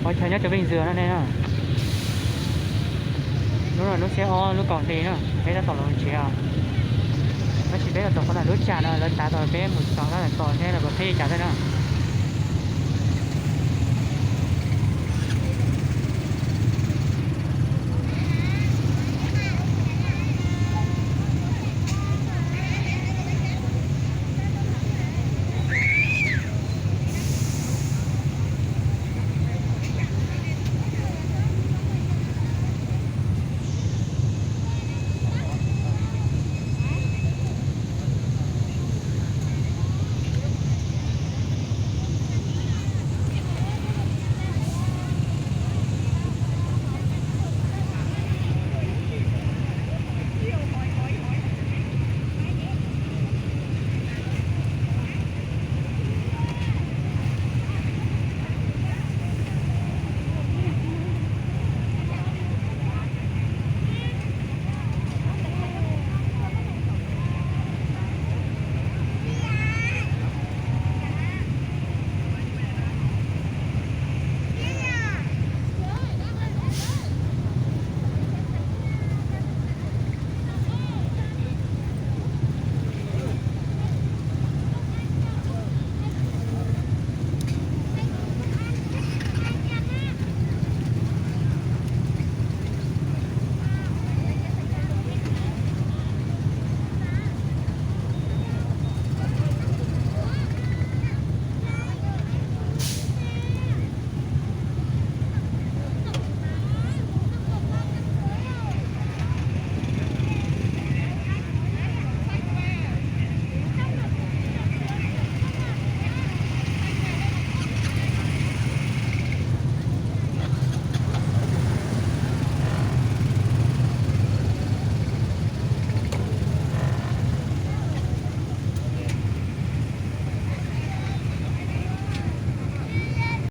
Ua chaw nyob rau Vij Ntxwg no nej no. Hnub no hnub xiab ob lub kaum hli no peb tab tom los nrhiav, tab sis peb los txog qhov ntawm lub tsam no lawv tav tau peb mus txog tab tom tos seb lawv puas qhib li cas thiab no.